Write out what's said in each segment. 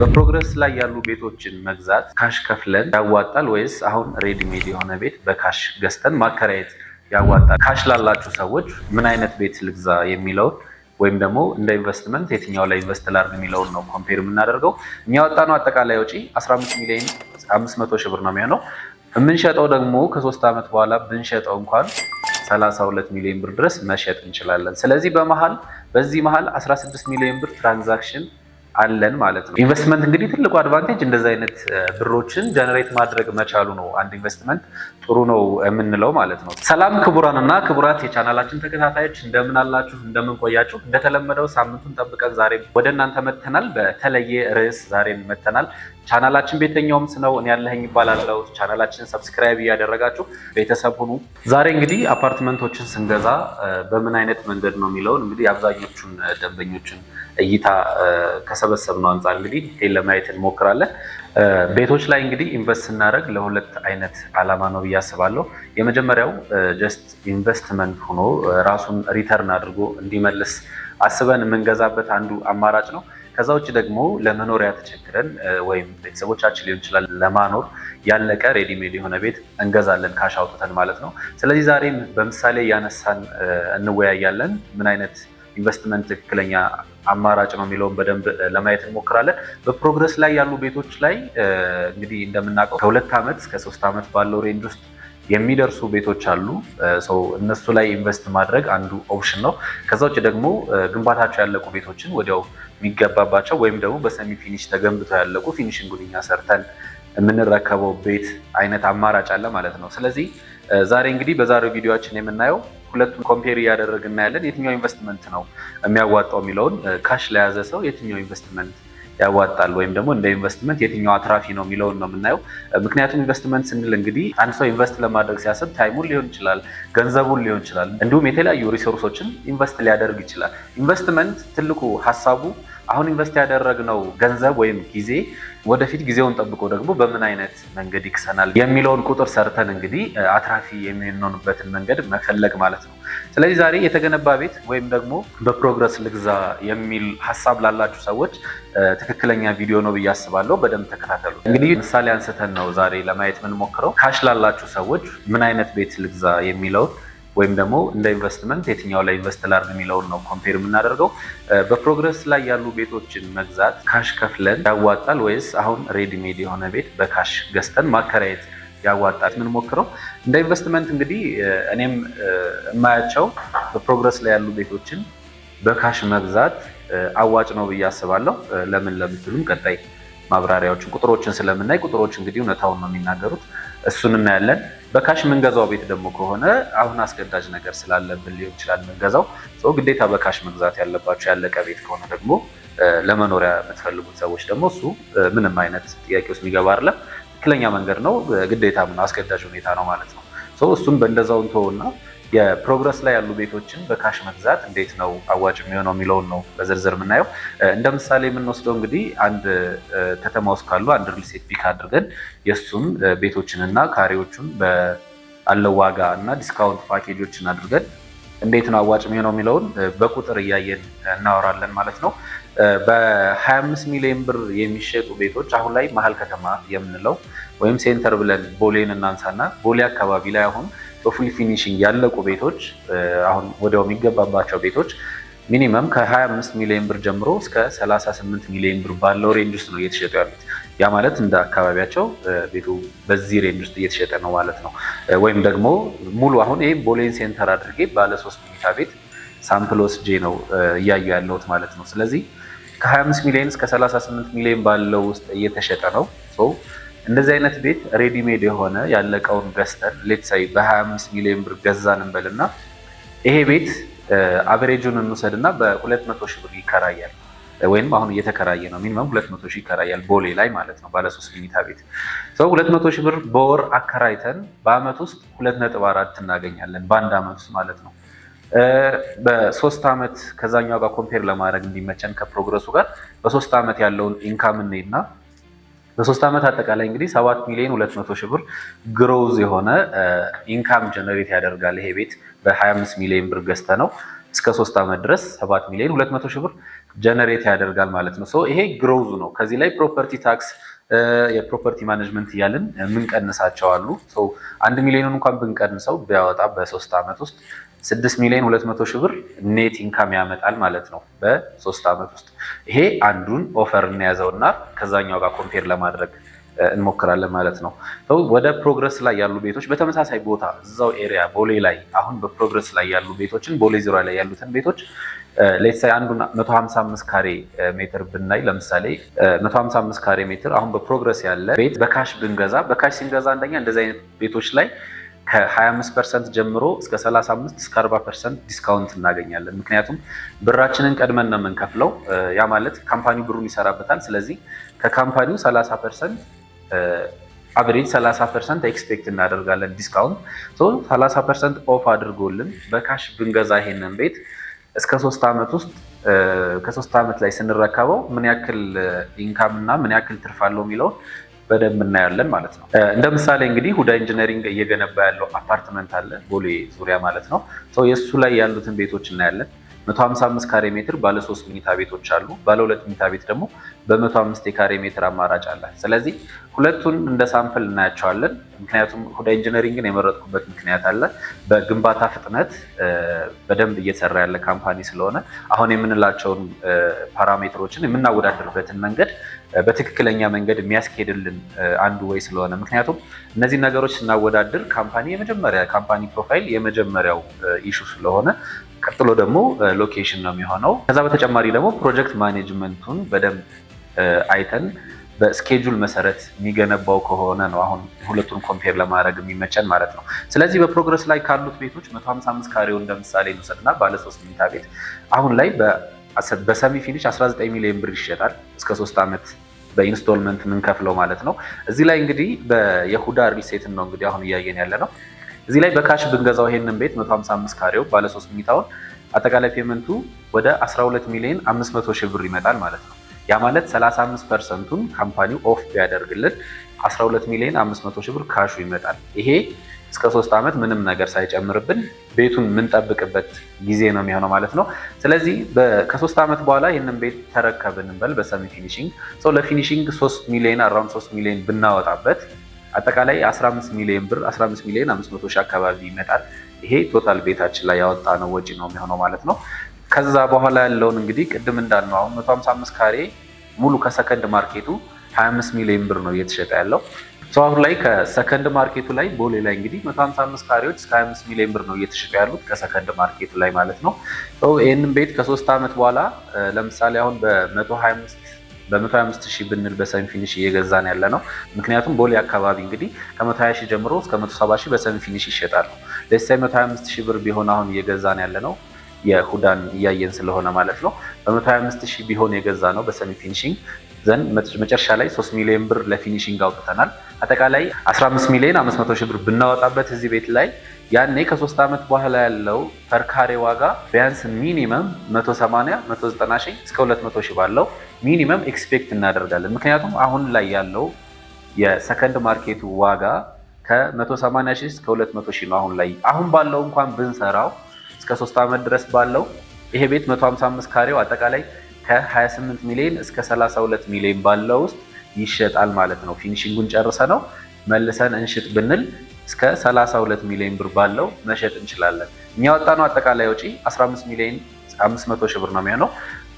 በ progress ላይ ያሉ ቤቶችን መግዛት cash ከፍለን ያዋጣል ወይስ አሁን ready made የሆነ ቤት በ cash ገዝተን ማከራየት ያዋጣል? Cash ላላችሁ ሰዎች ምን አይነት ቤት ልግዛ የሚለውን ወይም ደግሞ እንደ ኢንቨስትመንት የትኛው ላይ invest ላድርግ የሚለውን ነው compare የምናደርገው። እኛ ያወጣነው አጠቃላይ ወጪ 15 ሚሊዮን 500 ሺህ ብር ነው የሚሆነው። የምንሸጠው ደግሞ ከ3 ዓመት በኋላ ብንሸጠው እንኳን 32 ሚሊዮን ብር ድረስ መሸጥ እንችላለን። ስለዚህ በዚህ መሀል 16 ሚሊዮን ብር transaction አለን ማለት ነው። ኢንቨስትመንት እንግዲህ ትልቁ advantage እንደዚህ አይነት ብሮችን generate ማድረግ መቻሉ ነው። አንድ ኢንቨስትመንት ጥሩ ነው የምንለው ማለት ነው። ሰላም ክቡራንና ክቡራት የቻናላችን ተከታታዮች፣ እንደምን አላችሁ? እንደምን ቆያችሁ? እንደተለመደው ሳምንቱን ጠብቀን ዛሬ ወደ እናንተ መጥተናል። በተለየ ርዕስ ዛሬ መጥተናል። ቻናላችን ቤተኛውም ነው፣ እኔ ያለኸኝ ይባላለው። ቻናላችን subscribe እያደረጋችሁ ቤተሰብ ሁኑ። ዛሬ እንግዲህ አፓርትመንቶችን ስንገዛ በምን አይነት መንገድ ነው የሚለውን እንግዲህ የአብዛኞቹን ደንበኞችን እይታ ከሰበሰብነው አንጻር እንግዲህ detail ለማየት እንሞክራለን። ቤቶች ላይ እንግዲህ invest ስናደርግ ለሁለት አይነት ዓላማ ነው ብዬ አስባለሁ። የመጀመሪያው just ኢንቨስትመንት ሆኖ ራሱን return አድርጎ እንዲመልስ አስበን የምንገዛበት አንዱ አማራጭ ነው። ከዛ ውጭ ደግሞ ለመኖሪያ ተቸግረን ወይም ቤተሰቦቻችን ሊሆን ይችላል ለማኖር ያለቀ ready made የሆነ ቤት እንገዛለን cash አውጥተን ማለት ነው። ስለዚህ ዛሬም በምሳሌ እያነሳን እንወያያለን። ምን አይነት ኢንቨስትመንት ትክክለኛ አማራጭ ነው የሚለውን በደንብ ለማየት እንሞክራለን። በ progress ላይ ያሉ ቤቶች ላይ እንግዲህ እንደምናውቀው ከ2 ዓመት እስከ 3 ዓመት ባለው range ውስጥ የሚደርሱ ቤቶች አሉ። So እነሱ ላይ invest ማድረግ አንዱ option ነው። ከዛ ውጭ ደግሞ ግንባታቸው ያለቁ ቤቶችን ወዲያው የሚገባባቸው ወይም ደግሞ በ semi finish ተገንብተው ያለቁ፣ finishing ኡን እኛ ሰርተን የምንረከበው ቤት አይነት አማራጭ አለ ማለት ነው። ስለዚህ ዛሬ እንግዲህ በዛሬው ቪዲዮአችን የምናየው ሁለቱን compare እያደረግን እናያለን። የትኛው ኢንቨስትመንት ነው የሚያዋጣው የሚለውን፣ cash ለያዘ ሰው የትኛው ኢንቨስትመንት ያዋጣል ወይም ደግሞ እንደ ኢንቨስትመንት የትኛው አትራፊ ነው የሚለውን ነው የምናየው። ምክንያቱም ኢንቨስትመንት ስንል እንግዲህ አንድ ሰው invest ለማድረግ ሲያስብ time ኡን ሊሆን ይችላል፣ ገንዘቡን ሊሆን ይችላል፣ እንዲሁም የተለያዩ resource ኦችን invest ሊያደርግ ይችላል። ኢንቨስትመንት ትልቁ ሀሳቡ አሁን invest ያደረግነው ገንዘብ ወይም ጊዜ ወደፊት ጊዜውን ጠብቆ ደግሞ በምን አይነት መንገድ ይክሰናል የሚለውን ቁጥር ሰርተን እንግዲህ አትራፊ የምንሆንበትን መንገድ መፈለግ ማለት ነው። ስለዚህ ዛሬ የተገነባ ቤት ወይም ደግሞ በ progress ልግዛ የሚል ሀሳብ ላላችሁ ሰዎች ትክክለኛ ቪዲዮ ነው ብዬ አስባለሁ። በደንብ ተከታተሉ። እንግዲህ ምሳሌ አንስተን ነው ዛሬ ለማየት የምንሞክረው። Cash ላላችሁ ሰዎች ምን አይነት ቤት ልግዛ የሚለውን ወይም ደግሞ እንደ ኢንቨስትመንት የትኛው ላይ invest ላድርግ የሚለውን ነው compare የምናደርገው። በ progress ላይ ያሉ ቤቶችን መግዛት cash ከፍለን ያዋጣል ወይስ አሁን ready made የሆነ ቤት በ cash ገዝተን ማከራየት ያዋጣል? የምንሞክረው እንደ ኢንቨስትመንት እንግዲህ እኔም የማያቸው በ progress ላይ ያሉ ቤቶችን በ cash መግዛት አዋጭ ነው ብዬ አስባለሁ። ለምን ለምትሉም ቀጣይ ማብራሪያዎችን ቁጥሮችን ስለምናይ ቁጥሮች እንግዲህ እውነታውን ነው የሚናገሩት። እሱን እናያለን። በ cash የምንገዛው ቤት ደግሞ ከሆነ አሁን አስገዳጅ ነገር ስላለብን ሊሆን ይችላል የምንገዛው። So ግዴታ በ cash መግዛት ያለባቸው ያለቀ ቤት ከሆነ ደግሞ ለመኖሪያ የምትፈልጉት ሰዎች ደግሞ እሱ ምንም አይነት ጥያቄ ውስጥ የሚገባ አይደለም። ትክክለኛ መንገድ ነው፣ ግዴታ አስገዳጅ ሁኔታ ነው ማለት ነው። So እሱን በእንደዛው እንተውና የ progress ላይ ያሉ ቤቶችን በ cash መግዛት እንዴት ነው አዋጭ የሚሆነው የሚለውን ነው በዝርዝር የምናየው። እንደ ምሳሌ የምንወስደው እንግዲህ አንድ ከተማ ውስጥ ካሉ አንድ real estate pick አድርገን የእሱን ቤቶችን እና ካሬዎቹን ባለው ዋጋ እና discount package ኦችን አድርገን እንዴት ነው አዋጭ የሚሆነው የሚለውን በቁጥር እያየን እናወራለን ማለት ነው። በ25 ሚሊዮን ብር የሚሸጡ ቤቶች አሁን ላይ መሀል ከተማ የምንለው ወይም center ብለን ቦሌን እናንሳና ቦሌ አካባቢ ላይ አሁን በ full finishing ያለቁ ቤቶች፣ አሁን ወዲያው የሚገባባቸው ቤቶች minimum ከ25 ሚሊዮን ብር ጀምሮ እስከ 38 ሚሊዮን ብር ባለው range ውስጥ ነው እየተሸጡ ያሉት። ያ ማለት እንደ አካባቢያቸው ቤቱ በዚህ range ውስጥ እየተሸጠ ነው ማለት ነው። ወይም ደግሞ ሙሉ አሁን ይህ ቦሌን center አድርጌ ባለ 3 መኝታ ቤት sample ወስጄ ነው እያየሁ ያለሁት ማለት ነው። ስለዚህ ከ25 ሚሊዮን እስከ 38 ሚሊዮን ባለው ውስጥ እየተሸጠ ነው። እንደዚህ አይነት ቤት ready made የሆነ ያለቀውን ገዝተን let's say በ25 ሚሊዮን ብር ገዛን እንበልና ይሄ ቤት average ኡን እንውሰድና በ200 ሺህ ብር ይከራያል ወይም አሁን እየተከራየ ነው። Minimum 200 ሺህ ይከራያል ቦሌ ላይ ማለት ነው። ባለ 3 መኝታ ቤት so 200 ሺህ ብር በወር አከራይተን በአመት ውስጥ 2.4 እናገኛለን፣ በአንድ አመት ውስጥ ማለት ነው። በ3 ዓመት ከዛኛው ጋር compare ለማድረግ እንዲመቸን ከ progress ኡ ጋር በ3 ዓመት ያለውን income እንይና በ3 ዓመት አጠቃላይ እንግዲህ 7 ሚሊዮን 200 ሺህ ብር gross የሆነ income generate ያደርጋል። ይሄ ቤት በ25 ሚሊዮን ብር ገዝተነው እስከ 3 ዓመት ድረስ 7 ሚሊዮን 200 ሺህ ብር። generate ያደርጋል ማለት ነው። So ይሄ gross ኡ ነው። ከዚህ ላይ property tax፣ የ property management እያልን የምንቀንሳቸው አሉ። 1 ሚሊዮኑን እንኳን ብንቀንሰው ቢያወጣ በ3 ዓመት ውስጥ 6 ሚሊዮን 200 ሺህ ብር net income ያመጣል ማለት ነው በ3 ዓመት ውስጥ። ይሄ አንዱን offer እንያዘው እና ከዛኛው ጋር compare ለማድረግ እንሞክራለን ማለት ነው። ወደ progress ላይ ያሉ ቤቶች፣ በተመሳሳይ ቦታ እዛው area ቦሌ ላይ አሁን በ progress ላይ ያሉ ቤቶችን፣ ቦሌ ዙሪያ ላይ ያሉትን ቤቶች let's say አንዱን 155 ካሬ ሜትር ብናይ፣ ለምሳሌ 155 ካሬ ሜትር አሁን በ progress ያለ ቤት በ cash ብንገዛ፣ በ cash ስንገዛ አንደኛ እንደዚህ አይነት ቤቶች ላይ ከ25% ጀምሮ እስከ 35 እስከ 40% discount እናገኛለን። ምክንያቱም ብራችንን ቀድመን ነው የምንከፍለው። ያ ማለት company ው ብሩን ይሰራበታል። ስለዚህ ከ company ው 30%፣ average 30% expect እናደርጋለን discount። 30% off አድርጎልን በ cash ብንገዛ ይሄንን ቤት እስከ 3 ዓመት ውስጥ፣ ከ3 ዓመት ላይ ስንረከበው ምን ያክል income እና ምን ያክል ትርፍ አለው የሚለውን በደንብ እናያለን ማለት ነው። እንደ ምሳሌ እንግዲህ ሁዳ ኢንጂነሪንግ እየገነባ ያለው አፓርትመንት አለ ቦሌ ዙሪያ ማለት ነው። የእሱ ላይ ያሉትን ቤቶች እናያለን። 155 ካሬ ሜትር ባለ 3 መኝታ ቤቶች አሉ። ባለ 2 መኝታ ቤት ደግሞ በ105 የካሬ ሜትር አማራጭ አለ። ስለዚህ ሁለቱን እንደ sample እናያቸዋለን። ምክንያቱም ሁዳ ኢንጂነሪንግን የመረጥኩበት ምክንያት አለ። በግንባታ ፍጥነት በደንብ እየሰራ ያለ company ስለሆነ አሁን የምንላቸውን parameter ኦችን የምናወዳድርበትን መንገድ በትክክለኛ መንገድ የሚያስኬድልን አንዱ way ስለሆነ፣ ምክንያቱም እነዚህ ነገሮች ስናወዳድር company የመጀመሪያ company profile የመጀመሪያው issue ስለሆነ ቀጥሎ ደግሞ location ነው የሚሆነው። ከዛ በተጨማሪ ደግሞ project management ኡን በደንብ አይተን በ schedule መሰረት የሚገነባው ከሆነ ነው አሁን ሁለቱን compare ለማድረግ የሚመቸን ማለት ነው። ስለዚህ በ progress ላይ ካሉት ቤቶች 155 ካሬው እንደ ምሳሌ እንውሰድና ባለ 3 መኝታ ቤት አሁን ላይ በ semi finish 19 ሚሊዮን ብር ይሸጣል። እስከ 3 ዓመት በ installment የምንከፍለው ማለት ነው። እዚህ ላይ እንግዲህ የሁዳ ሪል ስቴትን ነው እንግዲህ አሁን እያየን ያለ ነው። እዚህ ላይ በ cash ብንገዛው ይሄንን ቤት 155 ካሬው ባለ 3 መኝታውን አጠቃላይ payment ኡ ወደ 12 ሚሊዮን 500 ሺህ ብር ይመጣል ማለት ነው። ያ ማለት 35% ኡን company ው off ቢያደርግልን 12 ሚሊዮን 500 ሺህ ብር cash ኡ ይመጣል። ይሄ እስከ 3 ዓመት ምንም ነገር ሳይጨምርብን ቤቱን የምንጠብቅበት ጊዜ ነው የሚሆነው ማለት ነው። ስለዚህ ከ3 ዓመት በኋላ ይህንን ቤት ተረከብን እንበል በ semi finishing፣ ለ finishing 3 ሚሊዮን፣ around 3 ሚሊዮን ብናወጣበት አጠቃላይ 15 ሚሊዮን ብር፣ 15 ሚሊዮን 500 ሺህ አካባቢ ይመጣል። ይሄ total ቤታችን ላይ ያወጣነው ወጪ ነው የሚሆነው ማለት ነው። ከዛ በኋላ ያለውን እንግዲህ ቅድም እንዳልነው አሁን 155 ካሬ ሙሉ ከ second market ኡ 25 ሚሊዮን ብር ነው እየተሸጠ ያለው። አሁን ላይ ከ second market ኡ ላይ ቦሌ ላይ እንግዲህ 155 ካሬዎች እስከ 25 ሚሊዮን ብር ነው እየተሸጡ ያሉት ከ second market ኡ ላይ ማለት ነው። ይህንን ቤት ከ3 ዓመት በኋላ ለምሳሌ አሁን በ125 ሺህ ብንል በ semi finish እየገዛን ያለ ነው። ምክንያቱም ቦሌ አካባቢ እንግዲህ ከ120 ሺህ ጀምሮ እስከ 170 ሺህ በ semi finish ይሸጣሉ። Let's say 125 ሺህ ብር ቢሆን አሁን እየገዛን ያለ ነው፣ የሁዳን እያየን ስለሆነ ማለት ነው። በ125 ሺህ ቢሆን የገዛነው በ semi finishing፣ then መጨረሻ ላይ 3 ሚሊዮን ብር ለ finishing አውጥተናል። አጠቃላይ 15 ሚሊዮን 500 ሺህ ብር ብናወጣበት እዚህ ቤት ላይ ያኔ ከ3 ዓመት በኋላ ያለው per ካሬ ዋጋ ቢያንስ minimum 180፣ 190 ሺህ እስከ 200 ሺህ ባለው minimum expect እናደርጋለን። ምክንያቱም አሁን ላይ ያለው የ second market ኡ ዋጋ ከ180 ሺህ እስከ 200 ሺህ ነው። አሁን ላይ አሁን ባለው እንኳን ብንሰራው እስከ 3 ዓመት ድረስ ባለው ይሄ ቤት 155 ካሬው አጠቃላይ ከ28 ሚሊዮን እስከ 32 ሚሊዮን ባለው ውስጥ ይሸጣል ማለት ነው። Finishing ኡን ጨርሰነው መልሰን እንሽጥ ብንል እስከ 32 ሚሊዮን ብር ባለው መሸጥ እንችላለን። እኛ ያወጣነው አጠቃላይ ወጪ 15 ሚሊዮን 500 ሺህ ብር ነው የሚሆነው።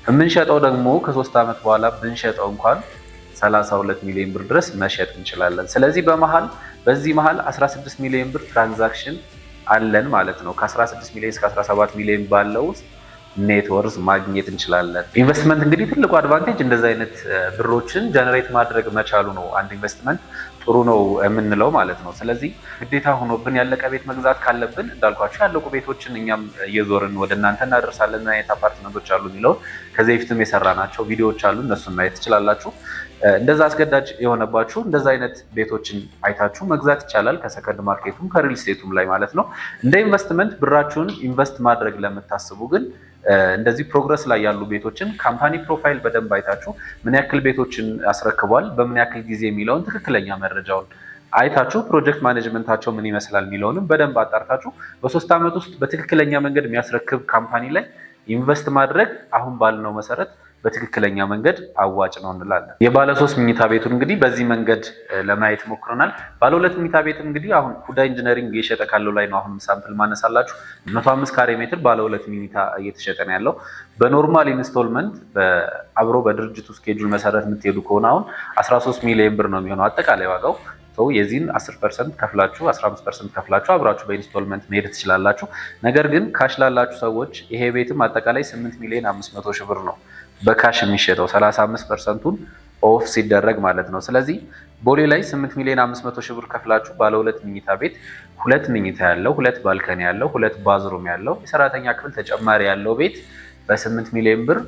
የምንሸጠው ደግሞ ከ3 ዓመት በኋላ ብንሸጠው እንኳን 32 ሚሊዮን ብር ድረስ መሸጥ እንችላለን። ስለዚህ በዚህ መሀል 16 ሚሊዮን ብር transaction አለን ማለት ነው። ከ16 ሚሊዮን እስከ 17 ሚሊዮን ባለው ውስጥ net worth ማግኘት እንችላለን። ኢንቨስትመንት እንግዲህ ትልቁ advantage እንደዚህ አይነት ብሮችን generate ማድረግ መቻሉ ነው። አንድ ኢንቨስትመንት ጥሩ ነው የምንለው ማለት ነው። ስለዚህ ግዴታ ሆኖብን ያለቀ ቤት መግዛት ካለብን እንዳልኳችሁ ያለቁ ቤቶችን እኛም እየዞርን ወደ እናንተ እናደርሳለን። ምን አይነት አፓርትመንቶች አሉ የሚለውን ከዚህ በፊትም የሰራናቸው ቪዲዮዎች አሉ፣ እነሱን ማየት ትችላላችሁ። እንደዛ አስገዳጅ የሆነባችሁ እንደዛ አይነት ቤቶችን አይታችሁ መግዛት ይቻላል፣ ከ second market ኡም ከ real estate ኡም ላይ ማለት ነው። እንደ ኢንቨስትመንት ብራችሁን invest ማድረግ ለምታስቡ ግን እንደዚህ progress ላይ ያሉ ቤቶችን company profile በደንብ አይታችሁ ምን ያክል ቤቶችን አስረክቧል፣ በምን ያክል ጊዜ የሚለውን ትክክለኛ መረጃውን አይታችሁ፣ project management ኣቸው ምን ይመስላል የሚለውንም በደንብ አጣርታችሁ በ3 ዓመት ውስጥ በትክክለኛ መንገድ የሚያስረክብ company ላይ invest ማድረግ አሁን ባልነው መሰረት በትክክለኛ መንገድ አዋጭ ነው እንላለን። የባለ 3 መኝታ ቤቱን እንግዲህ በዚህ መንገድ ለማየት ሞክረናል። ባለ 2 መኝታ ቤት እንግዲህ አሁን ሁዳ ኢንጂነሪንግ እየሸጠ ካለው ላይ ነው አሁንም sample ማነሳላችሁ። 105 ካሬ ሜትር ባለ 2 መኝታ እየተሸጠ ነው ያለው። በ normal installment አብሮ በድርጅቱ schedule መሰረት የምትሄዱ ከሆነ አሁን 13 ሚሊዮን ብር ነው የሚሆነው አጠቃላይ ዋጋው። የዚህን 10% ከፍላችሁ 15% ከፍላችሁ አብራችሁ በ installment መሄድ ትችላላችሁ። ነገር ግን cash ላላችሁ ሰዎች ይሄ ቤትም አጠቃላይ 8 ሚሊዮን 500 ሺህ ብር ነው በ cash የሚሸጠው 35%ቱን off ሲደረግ ማለት ነው። ስለዚህ ቦሌ ላይ 8 ሚሊዮን 500 ሺህ ብር ከፍላችሁ ባለ 2 መኝታ ቤት 2 መኝታ ያለው፣ 2 balcony ያለው፣ 2 bathroom ያለው፣ የሰራተኛ ክፍል ተጨማሪ ያለው ቤት በ8 ሚሊዮን ብር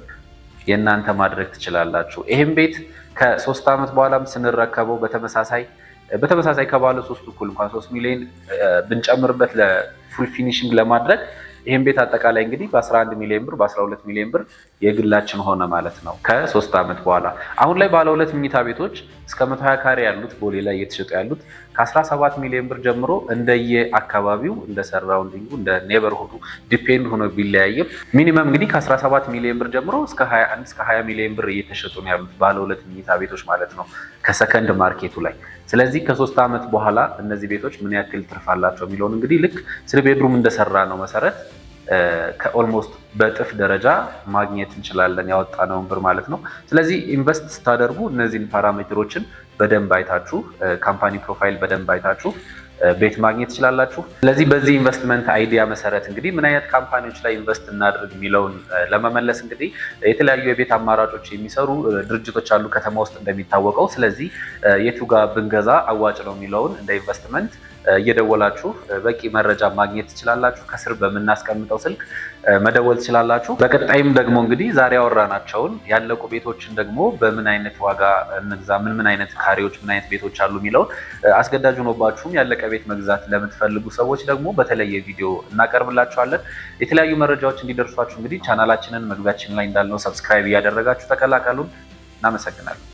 የእናንተ ማድረግ ትችላላችሁ። ይሄም ቤት ከ3 ዓመት በኋላም ስንረከበው በተመሳሳይ ከባለ 3 እኩል እንኳን 3 ሚሊዮን ብንጨምርበት ለ full finishing ለማድረግ ይሄን ቤት አጠቃላይ እንግዲህ በ11 ሚሊዮን ብር በ12 ሚሊዮን ብር የግላችን ሆነ ማለት ነው ከ3 ዓመት በኋላ። አሁን ላይ ባለ 2 መኝታ ቤቶች እስከ 120 ካሬ ያሉት ቦሌ ላይ እየተሸጡ ያሉት ከ17 ሚሊዮን ብር ጀምሮ እንደየ አካባቢው እንደ surrounding ኡ እንደ neighborhood ኡ depend ሆኖ ቢለያይም minimum እንግዲህ ከ17 ሚሊዮን ብር ጀምሮ እስከ 21 እስከ 20 ሚሊዮን ብር እየተሸጡ ነው ያሉት ባለ 2 መኝታ ቤቶች ማለት ነው ከ second market ኡ ላይ። ስለዚህ ከ3 ዓመት በኋላ እነዚህ ቤቶች ምን ያክል ትርፍ አላቸው የሚለውን እንግዲህ ልክ three bedroom እንደሰራ ነው መሰረት ከ almost በእጥፍ ደረጃ ማግኘት እንችላለን ያወጣነውን ብር ማለት ነው። ስለዚህ invest ስታደርጉ እነዚህን parameter ኦችን በደንብ አይታችሁ company profile በደንብ አይታችሁ ቤት ማግኘት ትችላላችሁ። ስለዚህ በዚህ investment idea መሰረት እንግዲህ ምን አይነት company ዎች ላይ invest እናድርግ የሚለውን ለመመለስ እንግዲህ የተለያዩ የቤት አማራጮች የሚሰሩ ድርጅቶች አሉ ከተማ ውስጥ እንደሚታወቀው። ስለዚህ የቱ ጋር ብንገዛ አዋጭ ነው የሚለውን እንደ ኢንቨስትመንት እየደወላችሁ በቂ መረጃ ማግኘት ትችላላችሁ። ከስር በምናስቀምጠው ስልክ መደወል ትችላላችሁ። በቀጣይም ደግሞ እንግዲህ ዛሬ ያወራናቸውን ያለቁ ቤቶችን ደግሞ በምን አይነት ዋጋ እንግዛ፣ ምን ምን አይነት ካሬዎች፣ ምን አይነት ቤቶች አሉ የሚለውን አስገዳጅ ሆኖባችሁም ያለቀ ቤት መግዛት ለምትፈልጉ ሰዎች ደግሞ በተለየ ቪዲዮ እናቀርብላችኋለን። የተለያዩ መረጃዎች እንዲደርሷችሁ እንግዲህ ቻናላችንን መግቢያችን ላይ እንዳልነው subscribe እያደረጋችሁ ተቀላቀሉን። እናመሰግናለን።